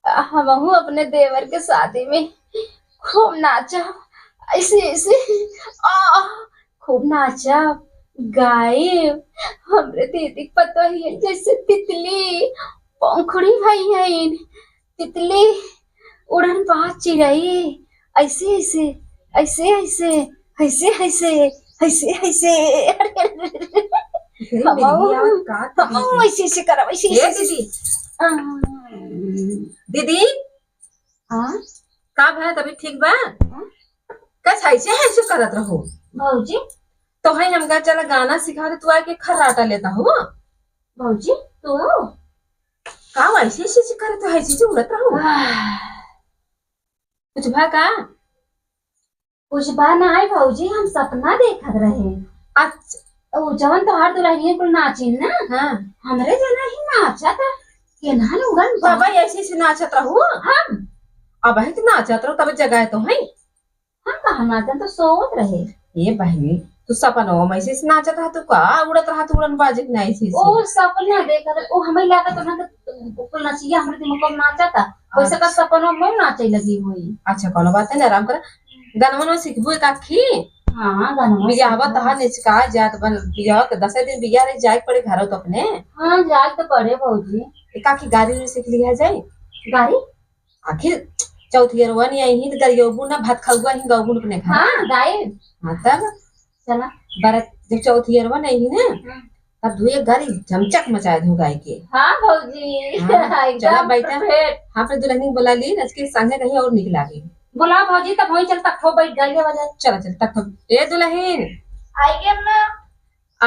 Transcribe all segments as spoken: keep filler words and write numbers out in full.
हमहू अपने देवर के शादी में खूब नाचब, ऐसे, ऐसे, आ, खूब नाचब, गायब। हमरे दीदी के पतोहियन जैसे तितली, पंखुड़ी भई हईन, तितली उड़न बाज चिरई, ऐसे, ऐसे, ऐसे, ऐसे, ऐसे, ऐसे, ऐसे, ऐसे। अरे, अरे, अरे, अरे। इतनी हमहू, मेहंदी आवत का हमहू थी? ऐसे, ऐसे करब, ऐसे, ए ऐसे, ऐसे। दीदी। आ। दीदी। हाँ? का भा, तबीयत ठीक बा? हाँ? का ऐसे, ऐसे करत रहो? भौजी। तो है हमका चला गाना सिखा दे, तू आके खर्राटा लेता हो। भौजी, तू हो? का ऐसे, ऐसे, ऐसे करत हो, ऐसे, ऐसे उड़त रहो? आह। कुछ भा का? कुछ बा नाई भौजी, हम सपना देखत रहे। अच्छा। उ जवन तोहार दुलहिनिया कुल नाचिन ना, हाँ। हमरे जना ही नाचत, केन्हन उड़न बाबा, बा। ऐसे ऐसे नाचत रहू? हम? अबहिं तो नाचत रहू, तब जगाए तो है। हम कहाँ नाचन, तो सोवत रहे। ए बहिनी, तू सपनवा में ऐसे ऐसे नाचत रहा, तू का उड़त रहा, तू उड़न बाजे के ना ऐसे ऐसे? ओ सपना देखत, ओ हमें लागत ना कि कुल नचिया हमरे दिमाग में नाचता। वैसे का अच्छा। सपनवा में नाचे लगी हुई। अच्छा, कोनो बात नहीं, आराम कर। गनवा में सीखबू एक आखी? हाँ, गनवा बियाहवा सीखबू। तहार निचका जात बन, बियाह के दसे दिन बियाह रही, जाए के पड़े घरों तो अपने। हाँ, जाए तो पड़े भौजी। एक आखी गारी उरी सीख लिया जाए। गारी? आखिर चौथियरवा नहीं आई ही तो गरियौबू ना, भात खाऊबू ही गौबू अपने घर। हाँ, गाई। हाँ, तब? चला। बरत जब चौथियरवा नहीं ही ना, हाँ। तब दुए गारी झमचक मचाए दू गाय के। हाँ, भौजी। हाँ, एकदम चला बैठा। Perfect। हाँ, फिर दुलहिन बोला ली, नच के संगे कहीं और निकला गई। बोला भौजी, तब वहीं चल, तख्तो बैठ, गाइया बजाए। चला, चल, तख्तो। ए दुलहिन। आई गे अम्मा।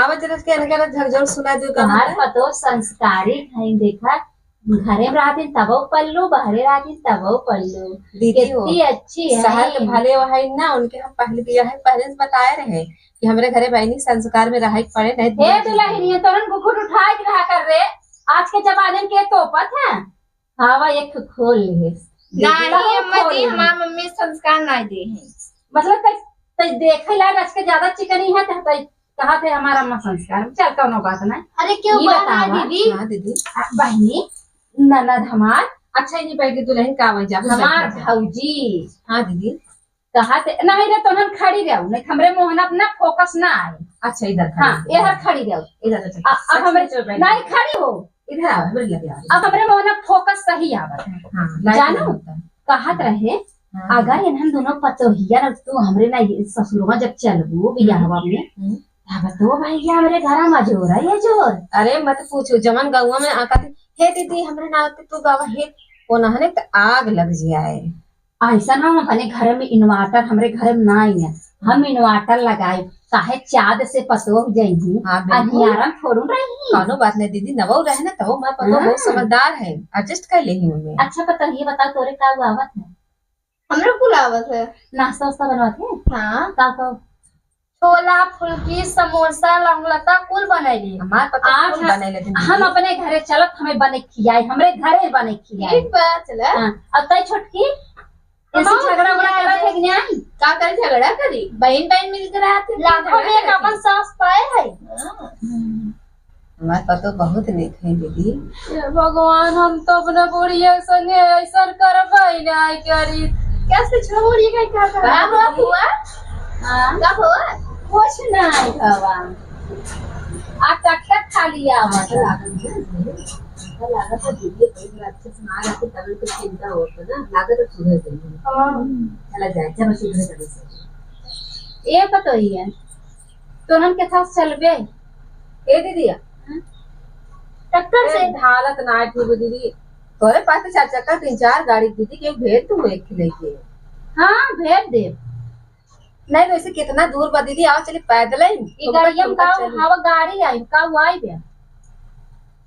आवा जरा के इनका ना झकझोर सुना दो, का तोहार होता? पतो संस्कारी है, देखा, घरे में रहती तबो पल्लू, बहरे रहती तबो पल्लू। दीदी हो, कितनी अच्छी है। शहर के भले वो है ना, उनके हम पहले भी है, पहले से बताए रहे कि हमरे घरे बहनी संस्कार में रहे के पड़े, नहीं हे दुलहिनिया, तोरन घुघुट उठाए के रहा कर रे, आज के जमाने के तोपत है। हवा एक ठो खोल ले। नहीं, अम्मा जी, हमार मम्मी संस्कार नहीं दे हैं। मतलब, तै, तै देखे ला आज के ज्यादा चिकनी है, तै, तै कहा थे हमारा अम्मा संस्कार। चल, कौनो बात नहीं। अरे, क्यों ये बात बतावा। नहीं, दीदी? हाँ, दीदी। आ, बहिनी, ननद हमार। अच्छा, ये बैठी दुलहिन का आवाज आप हमार बैठ जाओ। भौजी। हाँ, दीदी। कहा थे, नहीं रे, तोहन खड़ी रहो, नहीं हमरे मोहना अपना focus ना आए। अच्छा, इधर खड़ी हाँ, रहो। इधर खड़ी रहो। इधर, अच्छा। आ, अब हमरे, अच्छा, बैठ नहीं जाओ। खड़ी हो। इधर आओ, हमरे लगे आओ। अब हमरे मोहना focus सही आवत है। हाँ, light जानू, लगता है। कहत रहे, हाँ, अगर हाँ। इन्हन दोनों पतोहिया रख तू हमरे ना ये ससुरवा जब चलबू बियाहवा में, हम्म। तब तो भैया हमरे घरा में जोर है, ये जोर। अरे मत पूछो, जवन गौवा में आका थी, "हे दीदी, हमरे ना आते तू गावा, हे," वो नहने तो आग लग जाए। ऐसा ना, हम अपने घर में inverter हमरे घर में नाई है, हम inverter लगाए, चाहे चाँद से पतोह जइही, हाँ, बिल्कुल। अंधियारा में थोड़ू रही। कौनो बात नहीं दीदी, नवौ रहे ना, तबो मैं पतोह बहुत हाँ। समझदार है, adjust कर लेही उनमें। अच्छा पतोह, ये बताओ, तोरे का आवत है? हमरे कुल आवत है। नाश्ता वास्ता बनवाते हैं? हाँ। का का? छोला, फुल्की, समोसा, लौंगलता कुल बनाई ली। हमार पतोह आठ कुल बनाई लेती हम दीदी। अपने घरे चलत, हमें बने खियाई, हमरे घरे बने खियाई। ठीक बा, चला। हाँ, अब तई छोटकी, ऐसे हमार झगड़ा उगड़ा खियाई करत है कि नहीं? का करे झगड़ा करी? बहिन बहिन मिलके रहत है, लाखों में एक झगड़ा अपन करी। सास पाए है। हाँ। हमार पतोह बहुत नीक है दीदी। हे भगवान, हम तो अपने बुढ़िया के संगे ऐसन करबै नाई करी। कैसे छोड़ी गई, का का हुआ? हाँ? का हुआ? कुछ नहीं भगवान। आ टकटक खाली आवत है। लागत है, लागत है दीदी, एक बार अच्छे से ना रहती, तब इनको चिंता होता ना, लागत है सुधर गई। हाँ। चला जाए, चलो सुधर गई। ये पतोहिया। तोहन के साथ चलबे। ए दीदी, हाँ? टक्कर से। ए, हालत ना ठीक हो दीदी। तोरे पास तो चार चक्का, तीन चार गाड़ी दीदी, के भेज तू एक लेके। हाँ, भेज दे। नहीं, वैसे कितना दूर बा दीदी, आओ चली पैदल ही। ई गाड़ी हम का, हवा गाड़ी आई, का हुआ आई बे?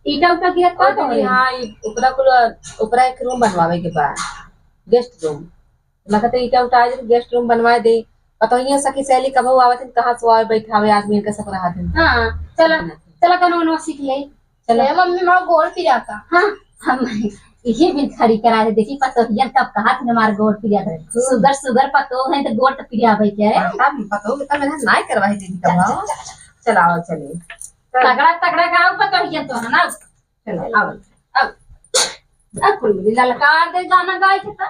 ईटा उटा गिरत का ओ दीदी, हाँ, ई ओकरा कुल, ओकरा एक room बनवावे के बा, guest room। लगत है ईटा उटा आज guest room बनवाए दे। पतोहिया सखी सहेली कबहू आवत है, कहाँ सोआवे बैठावे आदमी इनका सब रहत है। हाँ, चला, चला कनो कनो सीख ले। चला। ए मम्मी, हमारा गोड़ पिराता। हाँ, हम यही बिन खड़ी करा दे, देखी पतोहिया कब कहा थे हमारा गोड़ पिराता। हम्म। Sugar, sugar पतोह है तो गोड़ तो पिरावे के है। हाँ, तब पतोह के तब मैंने नाई करवाई दीदी चल, कबहू। चल, चल, चल। चलाओ, चले। चल। तगड़ा, तगड़ा गाओ पतोहिया तो है ना। अब, अब, अब कुल मिली ललकार दे गाना गाए के त।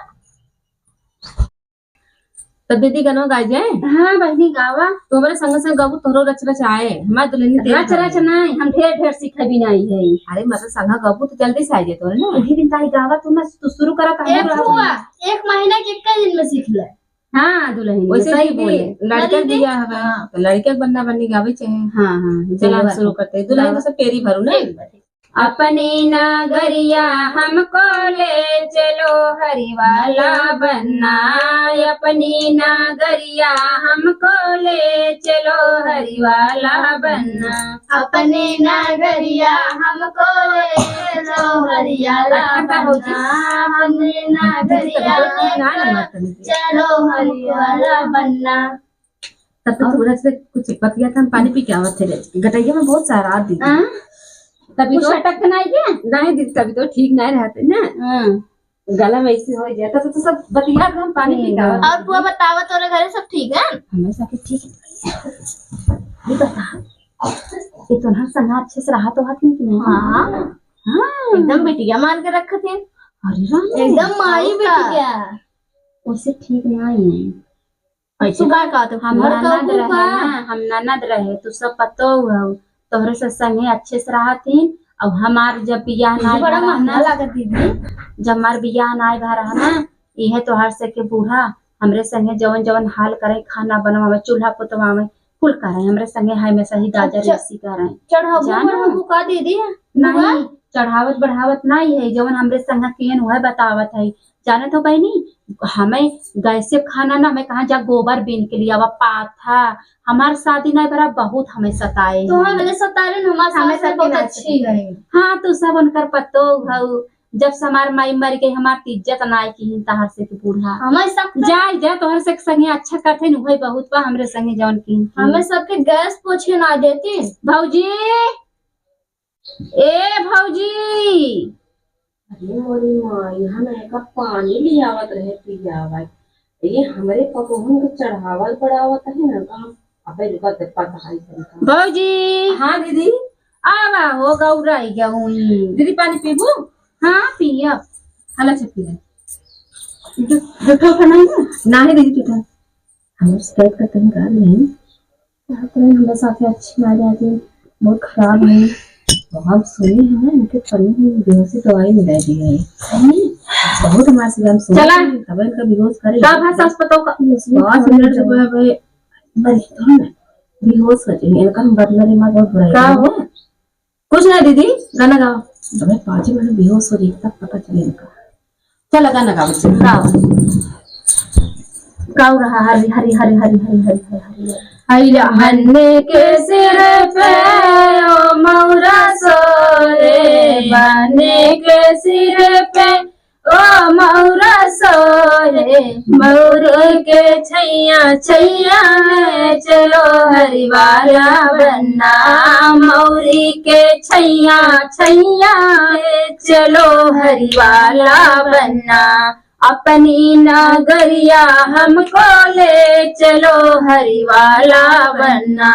तो दीदी गनवा गाए जाए? हाँ बहिनी गावा। तो हमरे संग संग गाबू तोहरो रच रच आए। हमार दुल्हनी तेरी रच रच गावे। नहीं, हम ढेर ढेर सीखे भी नहीं है। अरे मतलब संग गाबू तो जल्दी से आ जाए तोरे ना। वही दिन ताई गावा तू ना, तू शुरू करा तो हम एक गावा। हुआ, एक महीना के एक दिन में सीख ले। हाँ दुल्हन वैसे सही भी बोले। लड़के ना दीदी? दिया हवे, हाँ। तो लड़के के बन्ना बन्नी गावे चाहे। हाँ हाँ चला हम गावा। शुरू करते हैं। दुल्हन गावा। तो सब पेरी भरू ना। ठीक बा, ठीक। अपनी नगरिया हमको ले चलो हरिवाला बन्ना, अपनी नगरिया हमको ले चलो हरिवाला बन्ना। अपनी नगरिया हमको ले चलो हरिवाला बन्ना, अपनी नगरिया चलो हरिवाला बन्ना। तब तो थोड़ा सा कुछ पतिया था, हम पानी पी के आवत थे रे। गटैया में बहुत सारा आ दीदी। हाँ? तभी कुछ तो अटक नहीं क्या? नहीं दीदी, तभी तो ठीक नहीं रहते ना। हाँ। गला में ऐसे हो जाता तो, तो सब बतिया के हम पानी पी के आवत थे। और पुआ बतावा, तोरे घरे सब ठीक है? हमेशा के ठीक है। ये बता, ये तो ना संगा अच्छे से रहा तो हाथ में कि नहीं? हाँ। हाँ। एकदम बेटिया मान के रखत है। अरे राम रे। एकदम माई बेटिया। वैसे ठीक नहीं है। ऐसे तू का कहत हो? हम ननद रहे ना, हम ननद रहे, तू सब पतोह हो, तोहरे से संगे अच्छे से रहत ही। अब हमार जब बियाह ना बड़ा भा रहा महंगा ना, लागत दीदी। जब हमार बियाह ना भा रहा ना, इहे तोहार से के बूढ़ा हमरे संगे जवन जवन हाल करे, खाना बनवावे, चूल्हा पुतवावे, कुल करे, हमरे संगे हमेशा ही गाजर अच्छा। लस्सी करे। चढ़ाबू जानो? बढ़ाबू का दीदी? नहीं, चढ़ावत बढ़ावत नहीं है, जवन हमरे संगे किहन उहे बतावत है। जानत हो बहिनी, हमें गैस से खाना ना, हमें कहाँ जा गोबर बीन के लियावा, पाथा, हमार शादी ना भरा, बहुत हमें सताए तो हैं। हमें सताए रहे, हमार हमें सास सताए बहुत ना अच्छी सताए। है। हाँ, तू सब उनकर पतोह हऊ। जब से हमार माई मर गई, हमार तो इज्जत ना आई किहिन तहार से के बूढ़ा। हमें सब जाए जा, तोहर से संगे अच्छा करते न, वही बहुत बा हमरे संगे जवन किहिन। हमें सबके गैस पोछे ना देती। भौजी, ए भौजी। अरे मोरी माई, हम एका पानी लियावत रहे पियावा। ये हमरे पतोहन के चढ़ावल बढ़ावत है ना, तो हम अबे रुका ते पता है तनिका। भौजी। हाँ दीदी। आवा हो गौराई गौई। दीदी पानी पीबू? हाँ पियब। हला से पिया। जू-, जूठा उठा नहीं ना? ना है दीदी जूठा। हम शिकायत करते हैं का नहीं? यहाँ पर हमारे साथ अच्छी ना जाती, बहुत खराब है। तो हम सुने हैं ना, इनके पन्नी में बेहोशी दवाई मिला दी है। सही? बहुत हमारे से हम सुने चला। हैं, तब इनका बेहोश करे। का भाषा अस्पताल का? बेहोश करे। बड़ी तो ना, बेहोश हो जाए, इनका हम बदला लेना बहुत बुराई का है। हो? कुछ ना दीदी, गाना गाओ। अबे पाँच मिनट बेहोश हो जाए, तब पता चले इनका। चला गाना गाओ, गाओ। गाओ रहा, हरी, हरी, हरी। हरी रहने के सिर पे ओ मौरा सोहे, बने के सिर पे ओ मौरा सोहे, मौरी के छैया, छैया में चलो हरिवाला बन्ना, मौरी के छैया, छैया में चलो हरिवाला बन्ना। अपनी नगरिया हमको ले चलो हरिवाला बन्ना।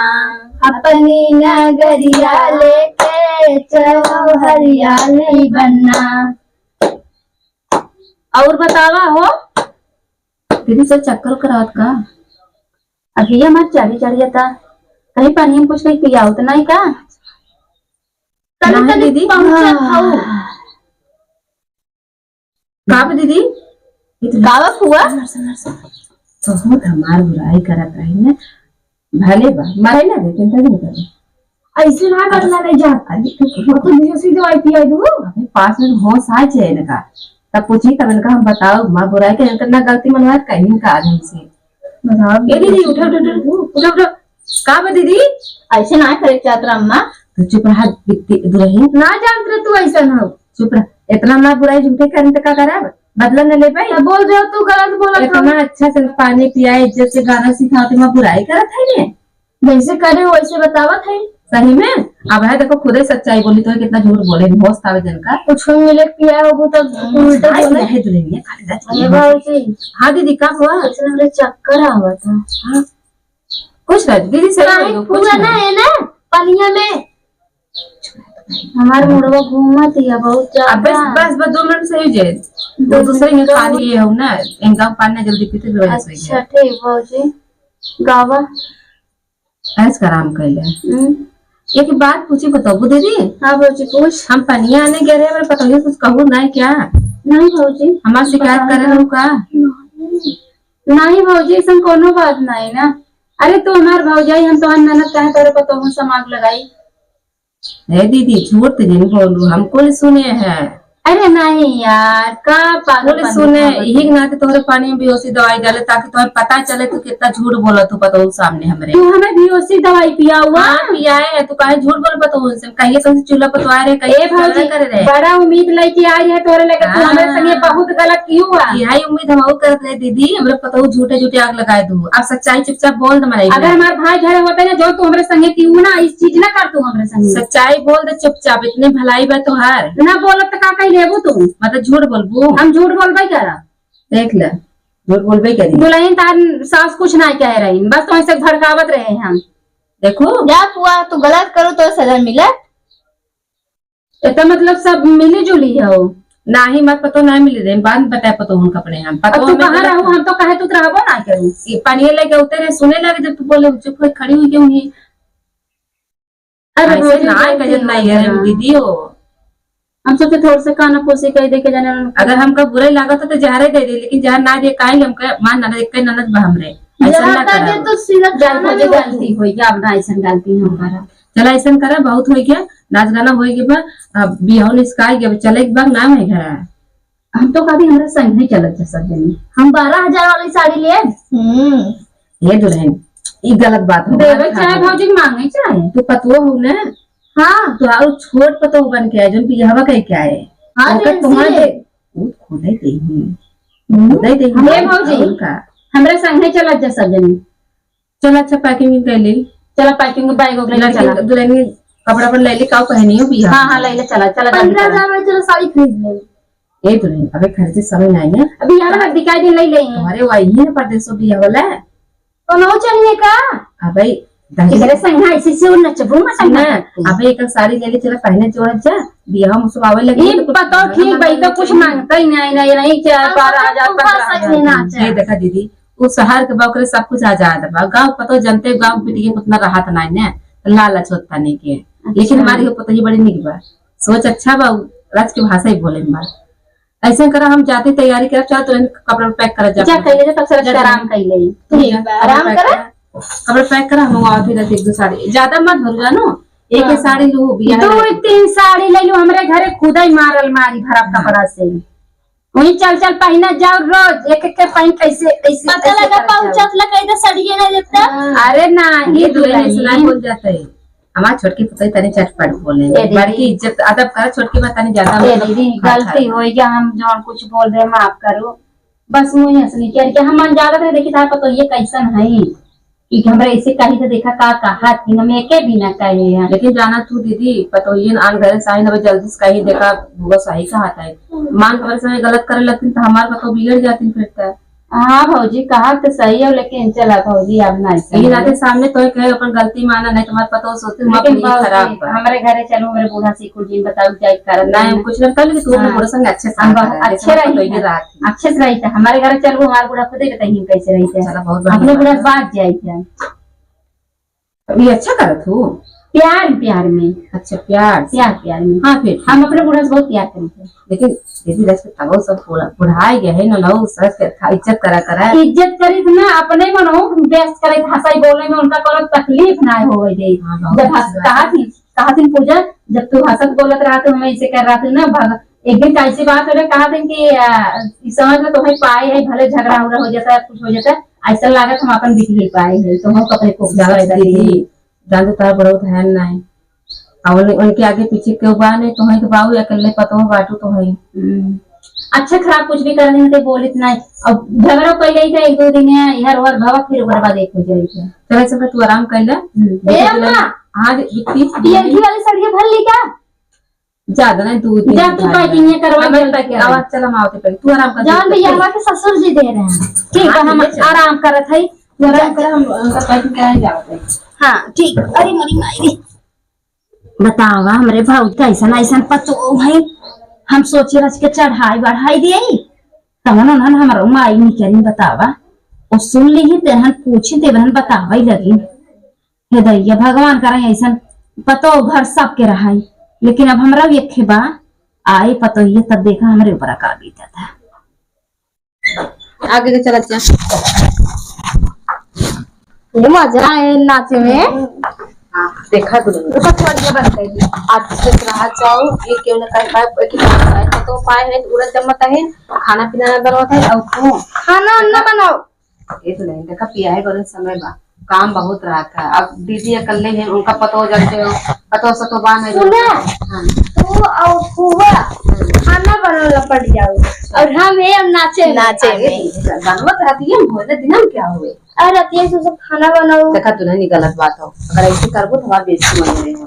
अपनी नगरिया लेके चलो हरियाली बन्ना। और बतावा हो। दीदी, सब चक्कर करावत का? अभी हमार चढ़ी चढ़ी जाता। कहीं पानी हम कुछ कहीं पियावत नहीं का? तनी, नहीं तनी दीदी। पहुँचत हऊ। का बा दीदी? ये तो का बा फुआ? नरसा, नरसा। बहुत हमार बुराई करत रही है। भले बा, मरे ना दे, चिंता नहीं करे। ऐसे ना करना नहीं जा। अरे, तू, तू तो मुझे सीधे आई पिया दू। अबे, पाँच मिनट होश आ जाए इनका, तब पूछी, तब इनका हम बताओ, माँ बुराई के इनका ना गलती मनवा कहीं का आज हमसे। बताओ। ए दीदी, उठो, उठो, उठो, उठो, उठो। का बा दीदी? ऐसे ना करे चाहत रहा अम्मा। तो चुप रहा, बित्ती दुरही। ना जानत रहे तू ऐसा ना हो। चुप रह, इतना ना बुराई झूठे करन त का करब? बदला न ले पाई? तो बोल जो तू गलत बोलत हो। इतना अच्छा से पानी पिया, इज्जत से गाना सिखाते, मैं बुराई करत है ने? जैसे करे हो वैसे बतावत है। सही में? अब है देखो, खुदे सच्चाई बोली तो कितना झूठ बोले, होश था जन का। कुछ मिले पिया हो तब उल्टा आज बोले। नहीं दुल्हनिया, खाली रात ये भौजी। हाँ दीदी, का हुआ? ऐसे हमरे चक्कर आवत है। हाँ। कुछ ना दीदी, सही काहे बोलो, कुछ फुआ ना। ना है ना पनिया में। हमार मुड़वा घूमत हिया बहुत ज्यादा। अब बस, बस, बस दो मिनट से ही जे। दो वो दूसरे मिनट में का पानी हो? ये हो ना, इनका पानी जल्दी पीते हुए अच्छा, ठीक भौजी। गावा। ऐस का आराम कैले। हम्म। एक बात पूछी, बताबू दीदी? हाँ भौजी, पूछ। हम पनिया आने गए रहे, हमरे पतोहिया कुछ कहू ना क्या? नहीं भौजी। हमार शिकायत करे रहू का? नहीं। नहीं भौजी, ऐसन कोनो बात नहीं ना। अरे तू हमार भौजाई, हम तोहर ननद, काहे तोरे पतोहू से आग लगाई? हे दीदी, झूठ तो नहीं बोलू, हम कुल सुने हैं। अरे नहीं यार, का पागल कुल सुने, यही के नाते तोहरे पानी में बेहोशी दवाई डाले, ताकि तोहरे पता चले तू कितना झूठ बोलत हो पतोहू सामने हमरे। तू हमें बेहोशी दवाई पिया हुआ? हाँ, पियाए है। तू काहे झूठ बोल पतोहू से? कहिए तुमसे चूल्हा पतवा रहे, कहिए ए भौजी, झगड़ा करे रहे। बड़ा उम्मीद लेके आई है तोरे लगे, तू हमरे हाँ। संगे बहुत गलत किया हुआ। यही उम्मीद हम और करत रहे दीदी, हमरे पतोहू झूठे झूठे आग लगाए दू। आप सच्चाई चुपचाप बोल दे, मनाई अगर ना। हमार भाई घरे होते ना, जो तू हमरे संगे की ना, इस चीज ना कर तू हमरे संगे। सच्चाई बोल दे चुपचाप, इतनी भलाई बा तोहार। ना बोलब त का कही लेबू तू? मतलब झूठ बोलबू? हम झूठ बोलबे करा। देख ले, झूठ बोलबे करी। दुल्हन तार सास कुछ ना कह रही, बस तो ऐसे भड़कावत रहे हम। देखो। जा पुआ, तू गलत करो तो सजा मिले। एकर मतलब सब मिली जुली हो? नाही, मत पतो नाही मिली रे, बाद में बताए पतो हम कपड़े हम। अब पतो तू हमें कहाँ गलत रहू? हम तो कहे तू रहबो ना करू। ये पानी लेके उतरे, सुने लगे जब तू बोले, चुप हो खड़ी हुई क्यों ही? अरे ऐसे भौजी, ना गलती गजब हो ना ये गया। दीदी हो। हम सोचे थोड़े से काना पोसी कह दे के जाने वाला। अगर हमका बुराई लागत हो तो जहरे दे दे, लेकिन जहर ना दे काहे हमका मान ना एक ननद बा हमरे। ऐसा जहर ना का दे करा। तो सीधा जान खाना भौजी में गलती होई, अब ना ऐसा गलती हम करा। चला, ऐसन करा, बहुत होइ गया, नाच गाना होइ गया बा, अब बियाह निस्काई गया, अब चले के बा, नाम है घरा। हम तो कभी हमरा संग नहीं चलत जा सब जनी। हम बारह हजार वाली साड़ी लेब। हम्म। ये दुल्हन, ई गलत बात हो देवे गया। चाहे भौजी मांगे चाहे। तू पतुआ हो ना? हाँ। तो और छोट पतोह बन के आए, जोन बियाहवा कह के आए। हाँ, ओकर तो तुम्हारे इसीलिए। दे, वो खुदे दे ही। हम्म। खुदे दे ही। हे भौजी, और का? हमरा संग नहीं चलत जा सब जनी। चल, अच्छा, packing कर ले। चला, packing के bag वगैरह ले लड़की चला। दुल्हन के कपड़ा पर ले ले, का पहनी हो बियाह हाँ, हाँ, में? ले ले, चला, चला, जल्दी पन्द्रह हजार चला। में चलो, साड़ी खरीद ले। ए दुल्हन, अबे खर्चे समय नहीं है। अभी यहाँ लग दिखाई दे, ले ले। अरे, वही है ना परदेसो बियाह वाला। तो नो चलिए का? अबे, दहेज इधरे संग है, इसी से नचबू मत सुन ना, संग। अबे एक साड़ी ले ले, चला पहने जोड़ जा, बियाह में सब आवे लगे ये तो कुछ पतो खाना ठीक भाई, तो बनावे कुछ चाहिए। मांगता ही नहीं, नहीं, नहीं, क्या हम बारह हजार, सब तो पंद्रह हजार। सच में ना ये चाहे। देखा दीदी, उ शहर के बा, ओकरे सब कुछ आजाद बा। गाँव पतो जनते, गाँव के बिटिया के उतना राहत नाई ने, लालच होत तनी के। अच्छा। लेकिन हमारी पतोहिया बड़ी निक बा, सोच अच्छा बा, राज के भाषा ही बोले में बा। ऐसे करा, हम जाते तैयारी करब, चल तुरंत कपड़ा pack कर जा। जा, कैले जा, तब से जा, आराम कैले। ठीक बा, कपड़ा आराम pack करा। करा, कपड़ा pack करा, हम आवत ही रहते एक दो साड़ी, ज्यादा मत भर जानो, एक ही हाँ। साड़ी लू, बियाह दो रहते। तीन साड़ी ले लू, हमरे घरे खुदा ही मारल मारी भरा हाँ। कपड़ा से। वही चल चल पहिना जाओ रोज, एक एक के पहिन कैसे, कैसे, पता कैसे लगा करत जाओ। पहुंचत ला कहीं तो सड़िए ना देता। हाँ। अरे ना, ये ये तो दुल्हन ऐसे ना दुल्हन। बोल जाता है। हमार छोटकी पतोही तनी चटपट बोले। ए दीदी। बड़की इज्जत अदब करा, छोटकी बात तनी ज्यादा ए मतलब दीदी, खात गलती खात। हो गया, हम जौन कुछ बोल रहे माफ करो। बस मुँह हंसनी के, के हम मन ज्यादा रहे, देखी तार पतोहिए कैसन है। कि हमरा ऐसे कही तो देखा का कहा थी, हम एके भी ना कहे हैं। लेकिन जाना तू दीदी, पतोहियन आन घरे से आई ना, जल्दी से कही देखा, भुआ सही कहा था। मान के समय गलत करे लगती तो हमार पतो बिगड़ जाती फिर तो। हाँ भौजी, कहा तो सही है, लेकिन चला भौजी, अब ना ऐसा यही करे। नाते सामने तो कहे अपन गलती माना, नहीं तुम्हार पतो सोचते हम लेकिन अपनी भौजी, खराब बा। हमारे घरे चलो, हमारे बूढ़ा से कुछ दिन बताओ, क्या करत नहीं, है। हम कुछ नहीं कहले कि तू अपने हाँ। बूढ़ा संग अच्छे से हम रहा बहुत करे, अच्छे जैसे रही पतोहिए है। रहा थी। अच्छे से रही था। हमारे घर चलो, हमारे बूढ़ा खुदे बताइए कैसे रही थे। चला, बहुत बढ़िया अपने बूढ़ा बात है। बात जाए थे। अब ये अच्छा करत हो? प्यार, प्यार में। अच्छा, प्यार से। प्यार, प्यार में। हाँ, फिर हम अपने बूढ़ा से बहुत प्यार करते हैं। लेकिन दीदी, रस के तबो सब बुढ़ा, बुढ़ाए गए हैं ना, लो, रस के था, इज्जत करा, करा। इज्जत करी तो ना, अपने मनो व्यस्त करे, हंसाई बोले में उनका कोनो तकलीफ ना होवे दे। हाँ, बहुत जब अच्छी हंस-, बात कहा है। थी, कहा थी पूजा, जब तू हंसत बोलत रहा तो हमें ऐसे कर रहा था ना, भग-, एक दिन कैसी बात हो रही, कहा थी कि, आ, ई समझ लो, तुम्हें पाए है, भले झगड़ा उगड़ा हो जाता है, कुछ हो जाता है, ऐसा लागत हम अपन बिटिया पाए है, तो हम कपड़े को ज्यादा ज्यादा दीदी, दीदी। जान तो तार बड़ा ध्यान ना है। आ उन-, उनके आगे पीछे केहू बा नहीं, तोहई के बाऊ अकेले पतोह बाटू तोहई। हम्म। अच्छा खराब कुछ भी करने में बोलित नहीं। अब झगड़ा पहले ही था, एक दो दिन है, इधर उधर भवा, फिर ओकर बाद एक हो जाई थे। चलो, सब तू आराम कर ले। हम्म। देखो ए तो अम्मा! हाँ, दीदी, ये घी वाली सड़िया भर ली का? ज्यादा नहीं, दू तीन जा तू उठा ले। Packing ये करवा हमें जल्दी packing, कर। आवाज चला, हम आवते packing। तू आराम कर, जान तू भैया, packing। हमारे ससुर जी दे रहे हैं। ठीक हाँ, है, हम ले चल। आराम करत है। तू आराम कर, हम उनका packing कराए जावत है। हाँ, ठीक। अरे मरी माई रे। बतावा, हमरे भौजी कैसन ऐसन पतोह है, हम सोचे रच के चढ़ाई बढ़ाई दिए, तहन उन्हन हमरो माई निकरी बतावा, वो सुन ली ही तेहन पूछी तेहन बतावे लगी। हे दैया, भगवान करे ऐसन पतोह घर सबके रहाई, लेकिन अब हमरा एक बा, आए पतोहिए तब देखा हमरे ऊपर का बीतत है। आगे के चलत जा। ये मजा है नाचे में। हाँ, देखा गुरु। ऊपर छोड़ दिया बंद कर दिया। आज से रहा जाओ, ये क्यों ना कर पाए, कि पाए तो पाए है, उड़द जमत है, खाना पीना ना बनवत है, और तू खाना ना बनाओ। ये तो नहीं, देखा पिया है गरम समय बा, काम बहुत रहत है। अब दीदी अकेले हैं, उनका पतोह जानते हो, पतोह से तो बा नहीं। सुना, हाँ। तू और फुआ खाना बनाना पड़ जाओ, और हम ये नाचे में। नाचे अरे में। दीदी, बनवत रहती है, भोजन दिन में क्या हुए? अरे रतिया से सब खाना बनाओ। देखा तू नहीं गलत बात हो, अगर ऐसे करबो तो हमारी बेइज्जती मन में हो।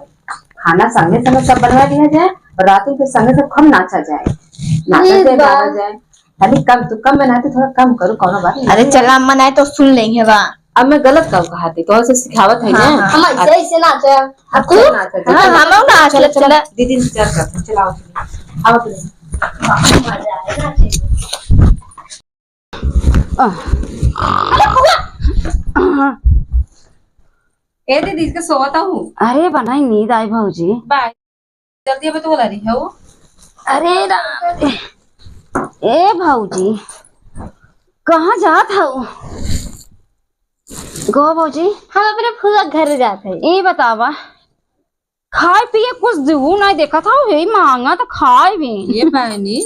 खाना संगे संगे सब बनवा दिया जाए और रात में फिर संगे सब खूब नाचा जाए, नाचा ठीक जाए, बा। गावा जाए। खाली कम, तू कम बनाते, थोड़ा कम करो, कौनो बात नहीं। अरे चला, अम्मा नाई तो सुन लेंगे बा। अब मैं गलत का कहा थी, तो ऐसे सिखावत है हाँ, ना। हाँ। हम ऐसे, ऐसे नाचे। अब तू? अच्छा, नाचा, हाँ, चला। हम लोग नाच चला, ले, चला। चला। दीदी इंतजार करते हैं, चलाओ, चला। आओ, चला। मजा आएगा, चला। आह। अरे, हुआ। आह। ए दीदी, इसका सोवता हूँ। अरे, बनाई नींद आई भौजी। बाय। जल्दी अबे तो बोला रही है वो। अरे राम रे। ए भौजी, कहाँ जात हऊ? गो भौजी। हम अपने फुआ के घर जात है। ई बतावा, खाए पिए कुछ दिहू नहीं देखत हऊ, यही मांगा तो खाए भी। ये बहनी,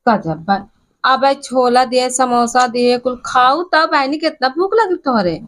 गजब बा। अबे छोला दिए, समोसा दिए, कुल खाऊ तब बहनी कितना भूख लगी तोहरे।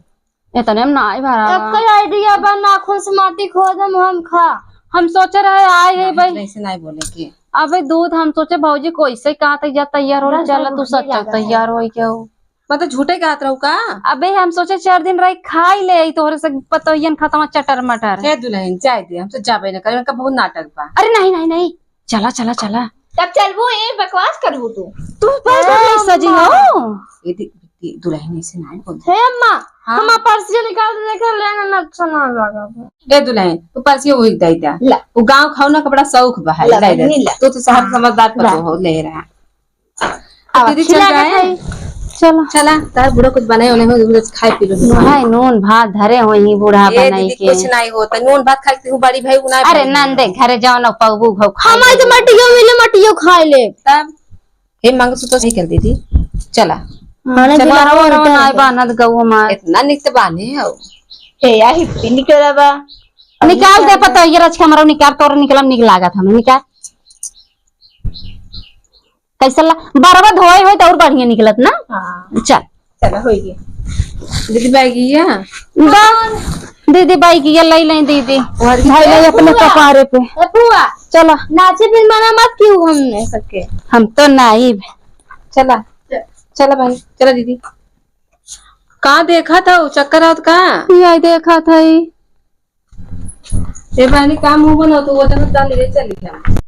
इतने में नाई भरा तब बा। कोई आइडिया बा, नाखून से माटी खोद हम, हम खा। हम सोचे रहे आए है भाई। ऐसे नहीं बोले के। अबे दूध हम सोचे भौजी कैसे कहा तैयार, तैयार हो, बस चल बस तू भूख सच्चा लगा है। तैयार हो क्या हो? मतलब झूठे कहत रहू का? अबे हम सोचे चार दिन रही खाई ले, तोहरे से पतोहियन खतमा चटर मटर। हे दुल्हन जाए दे, हम तो जाबे न करे, उनका बहुत नाटक बा। अरे नहीं, नहीं, नहीं, चला, चला, चला। तब चलबू, ए बकवास करबू तू। तू पैसा ए नहीं सजी अम्मा। हो। ए दे, दे, दुल्हन ऐसे नहीं बोल। हे अम्मा, हाँ। हम पर्सिया निकाल के देखे, लेना ना अच्छा ना लगा। ए दुल्हन, तू पर्सिया वही दे दे। ला। वो गाँव खाऊ ना कपड़ा शौक बा है, ला, ले दे। नहीं ला। तू तो शहर हाँ। समझदार पतो ला। हो, ले रहा। अब दीदी चल जाए। चलो। चला, तार बूढ़ा कुछ बनाए होने हो, खाए पी लो। भाई नून भात धरे हो ही बूढ़ा ए बनाई दीदी, के। कुछ नहीं होता, नून भात खाए के तू बड़ी भाई उनाए अरे बड़ी नंदे, घरे जाओ ना, पगबू घो खा हमारे ले। तो मटियो मिले, मटियो खाए ले। तब हे मंगलसूत्र सही कर दीदी, चला। माने चला, बिलावा और उल्टा ना है। बानत गऊ हमार। इतना निक तो बाने हो। हे या हिप्पी निकला बा। निकाल दे पतोहिया रच के हमरो निकाल, तोर निकलम निक लागत हमें, निकाल। कैसे ला-, बरवा धोए होई तो और बढ़िया निकलत ना। हाँ। चल। चला, होई गया। दीदी बैगिया। बा, दीदी बैगिया ले लें दीदी। और भाई ले अपने फुआ। कपारे पे। ए फुआ। चला। नाचे दिन मना मत कियो हमने सबके। हम तो नाई। चला। चला भाई, चला दीदी। का देखा था, चक्कर आवत का? यही देखा था ही। ए बहनी, काम हो बनो तो वो जन डाल ले चली हम।